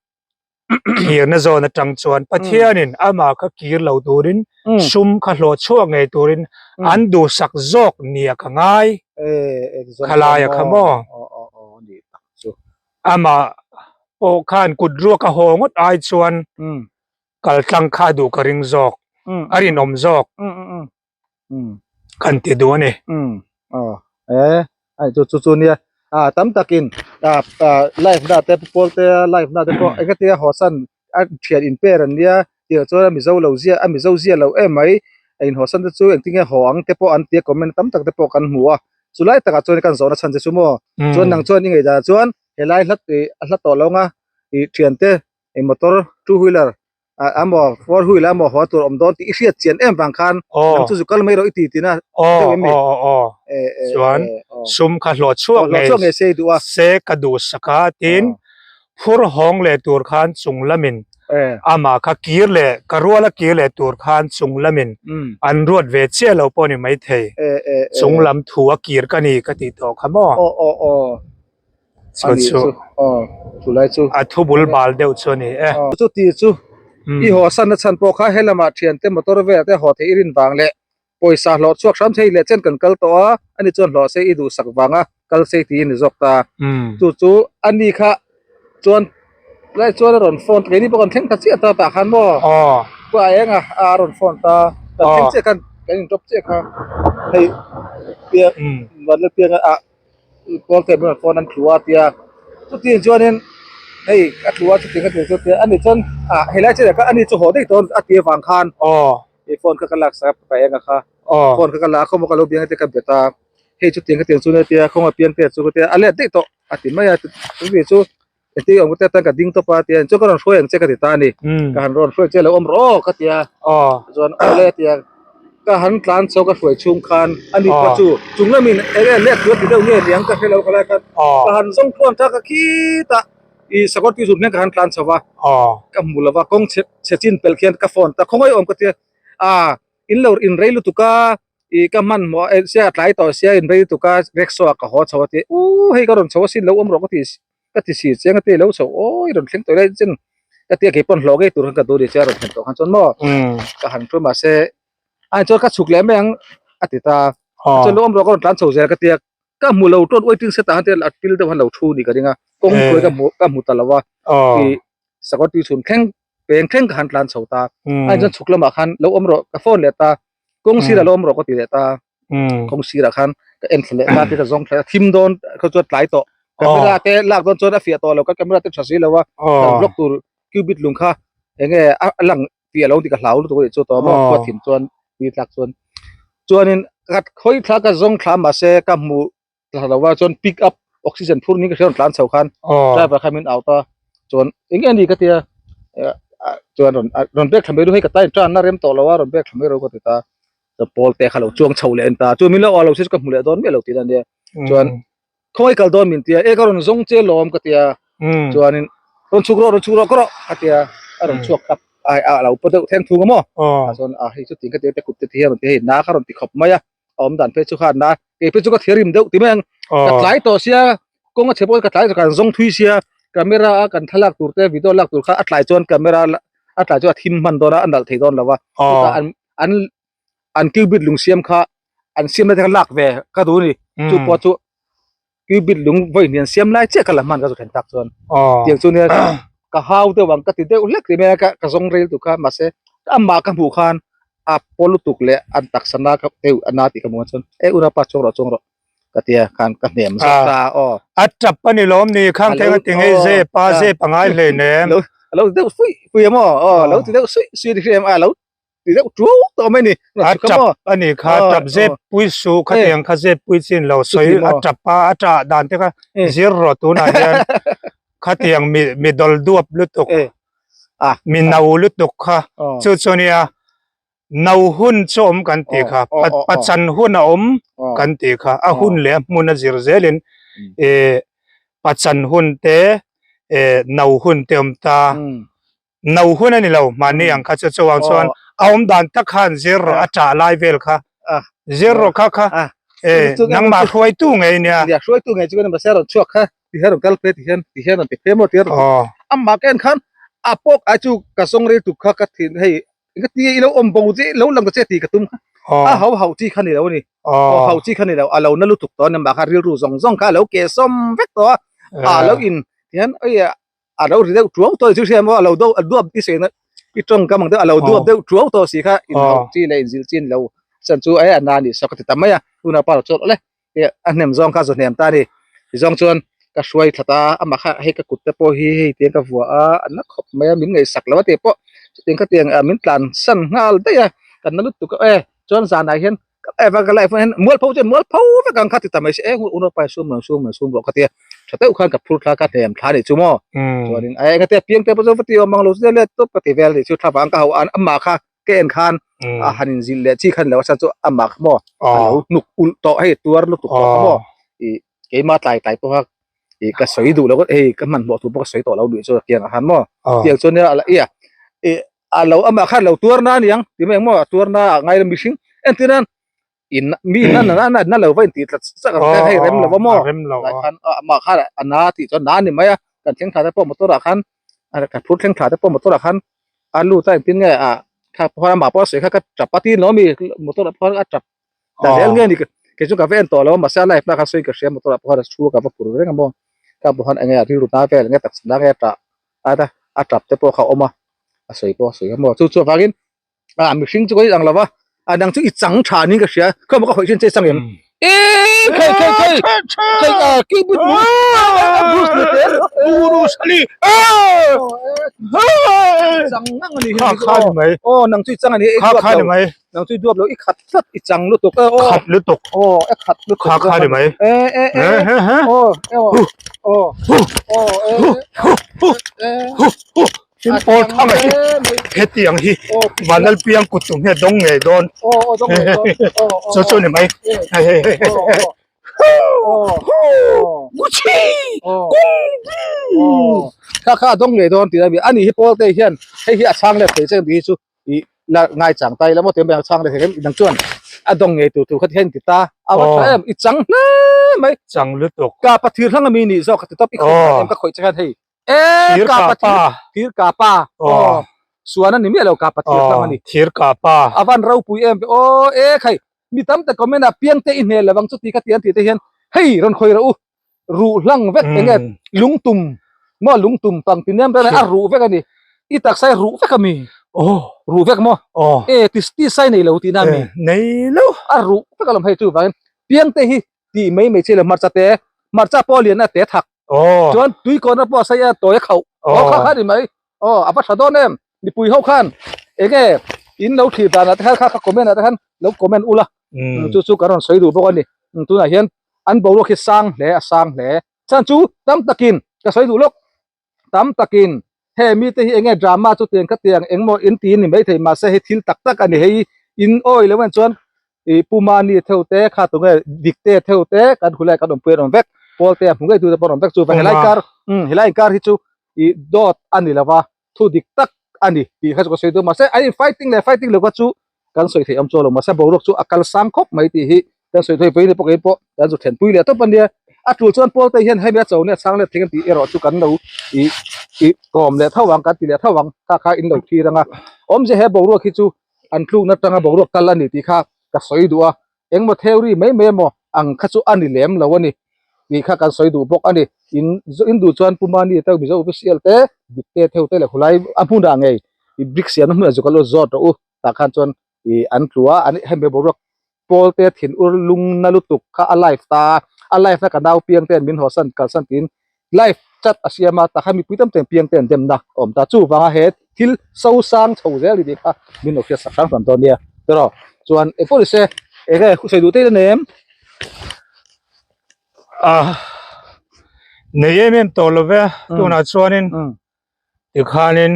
thirna zawn atang chuan Pathianin amah kha kir lo turin sum kha hlawh chhuak ngei turin an duhsak zawk nia ka ngai khalaia kha maw? Amah pawh khan kut ruak a haw ngawt ai chuan Kaltlang kha a duh ka ring zawk, a rinawm zawk kan ti duh a ni. Aw e ai chu chu chu nia a tam takin a live na te pawl te live na te pawh engatia haw san a thian in per an nia tih chuan a mizo lo zia a mizo zia lo em mai a in haw san te chu engtin nge haw ang te pawh an tia comment tam tak te pawh kan hmu a chulai takah chuan kan zawhna chhan che chu maw chuan nang chuan i ngaihdan ah chuan helai hla ih a hla tawh lo ang a ih thiante eng motor two wheeler ah emaw four wheeler emaw haw tur a awm dawn tih i hriat chian em vang khan nang chu zu kal mai rawh i ti tina deuh em ni chuan sum kha hlawh chhuak ngei se i duh a se ka duh sak a tin phur hawng leh tur khan chung lamin amah kha kir leh ka rual a kir leh tur khan chung lamin an ruat ve chiah lo pawh a ni maithei chung lam thu a kir ka ni ka tih tawh kha maw. Chu chu chulai chu a thu bul bal deuh chu a ni e. Chu ti chu i haw san na chhan pawh kha helamah thiante motor velah te haw theih i rin vang leh pawisa hlawh chhuak hram thei leh chen kan kal tawh a ani chuan hlawh se i duhsak vanga kal sei tiin ni zawk ta. Chu chu ani kha chuan lai chuan a rawn phone keini pawh kan thleng ta chiah ta tah khan maw pawh a eng a a rawn phone ta kan thleng chiah khan kan in drop chiah kha hei piang vanlalpianga ah. Pawl te bulah chuan an tlu a tia chutiang chuanin hei a tlu a chutiang a tih chu tia ani chuan ah helai chiah kha ani chu haw daih tawh a ti avang khan i phone kha ka laksak a pa enga kha phone kha ka la a khawmaw ka lo biang te ka bet a. Hei chutiang khatiang chu nia tia khawnga piang te chu ka tia a let daih tawh a ti mai a chumi chu engtin awm ka tia tan ka ding tawp a tia chuan ka rawn hruai ang che ka ti ta a ni ka han rawn hruai che lo awm rawh aw ka tia chuan awle a tia ka han tlan chho ka hruai chhung khan ani pawh chu chung lamin eng nge let tur a ti deuh nge niang ka hre lo ka lai khan ka han zawng thuan tha ka khitah ih sakawr tui zut hian ka han tlan chho va ka hmu lo va kawng chhe chhe chin pelh khian ka phone ta khawngaih awm ka tia a in lo in rei lutuk a. Ih ka hmanhmawh a sia a tlai tawh sia in rei lutuk a rickshaw ah ka haw chho a ti u hei ka rawn chho asin lo awm rawh ka ti ka ti si chiang a ti lo chho awi rawn thleng tawh ila chin ka tia kei pawn hlawh ngei tur khan ka duh ni che a rawn thlen tawh khan chuan maw ka han thu mahse a chuan ka chhuk leh mai ang a ti ta chuan lo awm rawh ka rawn tlan chho zel ka tia ka hmu lo tawn waiting set ah khan te a pil deuh khan lo thu ni ka ring a kawng hruai ka hmu ka hmu ta lo a ih sakawr tui chhun thleng peng thleng ka han tlan chho ta a chuan chhuk lamah khan lo awm rawh ka phone leh ta kawng sirah lo awm rawh ka ti leh ta kawng sirah khan ka en thla leh ta te ka zawng thla thim dawn kha chuan tlai tawh camera te lak dawn chuan a fiah tawh lo ka camera te tha si lo a kan vlog tur cubit lung kha enge a lang fiah lo tih ka hlau lutuk a nih chu tawh maw khua thim chuan ni tlak chuan chuanin ka khawi thla ka zawng thla mahse ka hmuh thla lo a chuan pick up oxygen phur ni ka hria rawn tlan chho khan driver kha min out a chuan eng nge ni ka tia chuan rawn rawn bag thla mai ru hei ka tain tan na rem tawh lo a rawn bag thla mai ru ka ti ta chuan pawl te kha lo chuang chho leh a ni ta chuan min lo au lo se chu ka hmu leh dawn miah lo tih na nia chuan khawngaih kal dawn min tia e ka rawn zawng che lawm ka tia chuanin rawn chhuk rawh rawn chhuk rawh ka rawh ka tia a rawn chhuak tap ai a lo paw deuh thleng thung a maw chuan a hei chutin ka tia te kut te ti hian rawn ti hei na kha rawn ti khawp mai a. a awm dan phei chu khan a kei phei chu ka thirim deuh ti mai ang ka tlai tawh sia kawng a chhe pawh ka tlai kan zawng thui sia camera a kan thlalak tur te video lak tur kha a tlai chuan camera a tlai chuan a thim hman dawn a a nalh thei dawn lo va chutah an an an cubit lung siam kha an siam na te kha lak ve ka duh a ni chu pawh chu cubit lung vawi hnian siam lai chiah ka la hman ka zu then tak chuan tiang chu nia ka hau deuh ang ka ti deuh hlek ti mai a ka ka zawng rel tur kha mahse amah ka hmuh khan a paw lutuk leh an taksa na ka deuh a na tih ka hmuh chuan e unapa chuang rawh chuang rawh ka tia khan ka hnem zawk ta aw a tap a ni lawm ni khang theng a ti ngei zep a zep a ngai hlei nem lo lo ti deuh suih pui a maw aw lo ti deuh suih suih a ni hria em a lo ti deuh tuau tawh mai ni a tap a ni kha tap zep pui su khatiang kha zep pui chin lo sawi a tap a a tah dan te kha zir rawh tunah hian khatiang mi mi dawl duap lutuk mi no lutuk kha chu chu nia no hun chu awm kan tih kha pachan hun a awm kan tih kha a hun leh a hmun a zir zelin eh pachan hun te eh no hun te awm ta. No hun a ni lo, mahni ang kha chu chuang chuan a awm dan tak khan zir rawh a ṭah lai vel kha zir rawh kha kha e nangmah hruaitu ngei nia. Nia hruaitu ngei chu ka ni mahse a rawn chhuak kha ti hian rawn kal phei ti hian ti hian rawn ti phei maw ti a rawn amah ka en khan a pawk ai chu ka zawng rei tuk kha ka thin hei ka ti i lo awm bo che lo lang ta che tih ka tum kha a hau hau chi kha ni lo a ni aw hau chi kha ni lo a lo na lutuk tawh a ni mah kha rilru zawng zawng kha a lo keh sawm vek tawh a a lo in ti hian a lo ri deuh tuau tawh chu hria maw a lo do a duap i sawi na i tawngkam ang deuh a lo duap deuh tuau tawh si kha in hauh chi leh in zilh chi ni lo chan chu e a na ni saw ka ti ta mai a tuna pa lo chuan awle e a hnem zawng kha a zu hnem ta a ni tizawng chuan ka hruai thlat a amah kha hei ka kut te pawh hi hei tiang ka vuah a a na khawp mai a min ngaihsak lo a tih pawh chutiang khatiang ah min tlan san nghal daih a kan na lutuk a e chuan zanah hian ka life ah hian mualpho chuan mualpho vek ang kha ti ta mai se e unaupa hi sum lo sum lo sum rawh ka tia tha deuh khan ka phur thla ka hnem thla nih chu maw chuanin a enga te piang te pawh chu va ti awm ang lo chu let tawp ka ti vel nih chu thla vang ka hauh an amah kha ka en khan a han in zilh leh chi khan lo a chhan chu amah kha maw a lo hnuk ulh tawh hei tuar lutuk tawh kha maw ih keima tlai tlai pawha ih ka sawi duh lo hei ka hmanhmawh tur pawh ka sawi tawh lo duh chu tiang ah khan maw tiang chuan nia ia ih a lo amah khan lo tuar na aniang ti mai ang maw a tuar na ah ngai lo mihring entir nan in mi na na na na lo va in tih tlat sak ang khan hei rem lo va maw lai khan amah khan a na tih chuan na ani mai a kan thleng thla te pawh motor ah khan ka phur thleng thla te pawh motor ah khan a lut a engtin nge ah kha pawh amah pawh a sawi kha ka tap a tin lo ami motor ah pawh a tap ta zel nge ni kei chu ka va en tawh lo a mahse a life na kha sawi ka hria motor ah pawh khan a chhu a ka va phur reng a maw kha pawh khan enge a rilru na vel enge taksa na nge a tah a ta a tap te pawh kha a awm a a sawi pawh a sawi a maw chu chu avangin a mihring chu ka inang lo va a dang chu i chang tha niin ka hria khaw maw ka khawih thin che chang em e khei khei khei khei a ki but mu bruce ni te Bruce Lee chang ngang ani kha kha ni mai aw nang chu i chang ani kha kha ni mai. Nang chu i duap lo i khat tlat i chang lutuk e aw. Khat lutuk. Aw e khat lutuk. Kha kha ni mai. E e e. He he. Aw e aw. Aw. Aw e e. Tin pawl thang hi hetiang hi vanlal piang kut chung hian dawng ngei dawn. Aw aw dawng ngei dawn. Aw aw. Chu chu ni mai. Hei hei hei. Aw. Gucci. Aw. Kha kha dawng ngei dawn tih a mi ani hi pawl te hian hei hi a chhang let thei che ni chu i la ngai chang tai la maw ti mai chang le thei dang chuan a dawng ngei tur tur kha ti hian ti ta a va tha em i chang hle mai chang lutuk ka pa thir hlang ami ni zawk ka ti tawp i khawih em ka khawih che khan hei e thir ka ka pa pa thir ka pa aw suan ani miah lo ka pa thir hlang ani thir ka pa avan ropui em aw e khai mi tam tak comment a piang te i hmel lovang chu ti kha ti an ti te hian hei rawn khawih rawh u ruh hlang vek enge lungtum maw lungtum pang ti nem ber a ruh vek ani i taksa hi ruh vek ami oh ruh vek maw oh e ti ti sai nei lo tihna ami nei lo a ruh vek alawm hei chu vangin piang te hi tih mai mai chi lo hmarcha te hmarcha pawh lian a te thak oh chuan tui kawna pawh sai a tawi a khauh oh kha kha ni mai oh a va tha dawn em mipui ho khan enge in lo thlir danah te khan kha kha comment ah te khan lo comment ula chu chu kan rawn sawi duh bawk ani tunah hian an boruak hi sang hle a sang hle chhan chu tam takin ka sawi duh lawk tam takin he mite hi enge drama chu tiang kha tiang engmaw in ti ni maithei mahse hei thil tak tak ani hei in awi lo en chuan ih pu mani theu te kha tunge dik te theu te kan hulai kan awmpui an awm vek pawl te a hmu ngei tu te pawh an awm vek chu helai kar um helai inkar hi chu ih dawt ani lova thu dik tak ani tih kha chu ka sawi duh mahse an in fighting leh fighting lo kha chu kan sawi theih awm chuan lo mahse boruak chu a kal sang khawp mai tih hi kan sawi thei vawiin pawh kei pawh kan zu thenpui leh tawp ania a tul chuan pawl te hian hemi a cho nia chhang let thing tih erawh chu kan lo ih ih kawm leh tho ang kan ti leh tho ang kha kha in lo thlir anga awmze he boruak hi chu an tlukna atanga boruak kal ani tih kha ka sawi duh a engmaw theory mai mai emaw ang kha chu a ni lem lo a ni tih kha kan sawi duh bawk a ni in in duh chuan Pu Mani te Mizo official te dik te theu te leh khulai a hmunah ngei ih brick siamna hmunah chu ka lo zawt rawh u tah khan chuan ih an tlu a an hemi boruak pawl te thin ur lung na lutuk kha a live ta a live na ka nau piang ten min haw san kalsan tiin live chat a siam a tah khan mipui tam tak piang te an demna a awm ta chuvanga he thil so sang chho zel ni tih kha min lo hriat sak hrang hrang dawn nia tiraw chuan engpawh ni se enge sawi duh te ila nem a nei em em tawh lo ve tunah chuanin tikhanin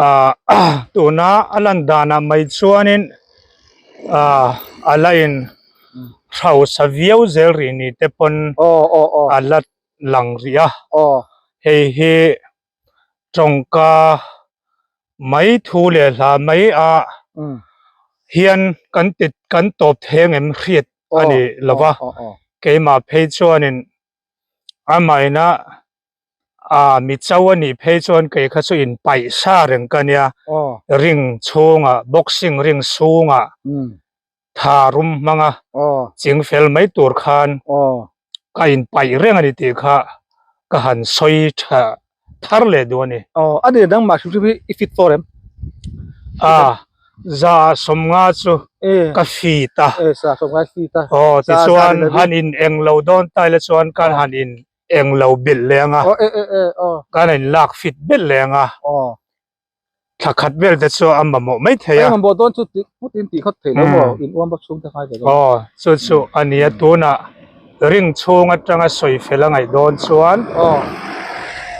ah tuna a lan danah mai chuanin ah a la in hausa viau zel rih ni te pawn a la lang rih a hei hi tawngka mai thu leh hla mai ah hian kan ti kan tawp theng em hriat a ni lo va keimah phei chuanin amaina Ah mi chau a nih phei chuan kei kha chu in paih sa reng ka nia ring chhungah boxing ring chhungah tha rum hmanga ching fel mai tur khan ka in paih reng a ni tih kha ka han sawi tha thar leh duh a ni. Aw a ni dang mah hrim hrim hi i fit fawr em? Ah za sawmnga chu ka fit a. E za sawmnga i fit a. Aw tichuan han in englo dawn ta ila chuan kan han in eng lo belh leh anga kan in lak fit belh leh anga thla khat vel te chu a mamawh mai thei a mamawh dawn chu put in tih khawt thei lo maw in uam bawk chhung te ngai ve dawn aw chu chu a nia tunah ring chhung atanga sawi fel a ngaih dawn chuan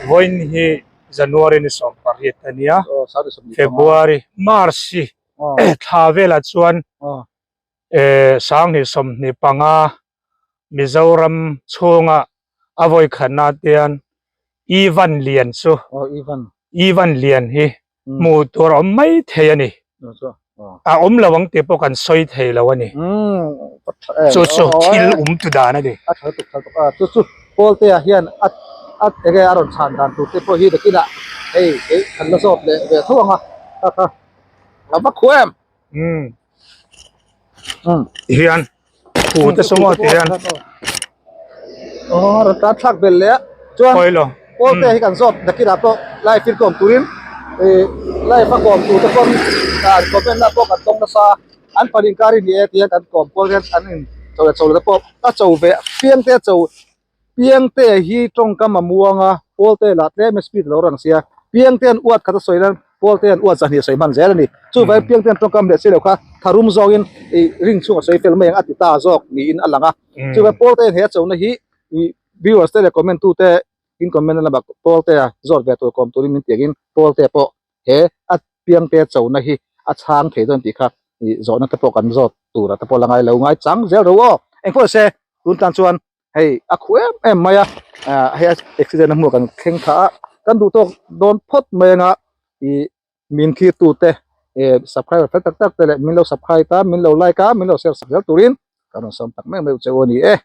vawiin hi January ni 18 a nia February March hi thla velah chuan 2025 Mizoram chhunga a vawikhatna tian Ivan Lian chu Ivan Lian hi hmuh tur a awm mai thei a ni. A awm lo ang tih pawh kan sawi thei lo a ni. Chu chu thil um tu dan a ni. A tha tuk tha tuk a chu chu Pawltea hian a a enge a rawn chhan dan tur te pawh hi nakinah hei kan la zawt leh ve tho ang a kha kha a va khuh em. Hian Thu te saw maw ti hian. Aw rawn tan thlak belh leh a chuan Pawilo. Pawl te hi kan zawt nakinah pawh live in kawm turin ih live a kawm tur te pawn an comment na pawh kan tawng nasa a an pahnih inkar hi ni e ti hian kan kawm kual hian an in cho leh cho leh te pawh a cho ve piang te a cho piang te hi tawngkam a muang a pawl te lah tlem a speed a lo rang sia piang te an uat khat a sawi nan. Pawlte an uat zahnih a sawi hman zel a ni. Chuvangin Piangte an tawngkam leh silo kha tharum zawngin ih ring chhung a sawi fel mai ang a ti ta zawk niin a lang a. Chuvangin Pawlte hian he a chona hi ih viewers te leh comment tute in comment na lamah Pawlte a zawt ve tur kawm turin min tiangin Pawlte pawh he a Piangte chona hi a chhang thei dawn tih kha ih zawhna te pawh kan zawt tura te pawh la ngai lo ngai chang zel ro aw. Engpawh se tun tan chuan hei a khuh em em mai a ah hei accident a hmuh kan thleng thla a kan duh tawk dawn phawt mai anga ih min thlir tu te eh subscriber fel tak tak te leh min lo subscribe a min lo like a min lo share sak zel turin ka rawn sawm tak mek mai che u a ni e.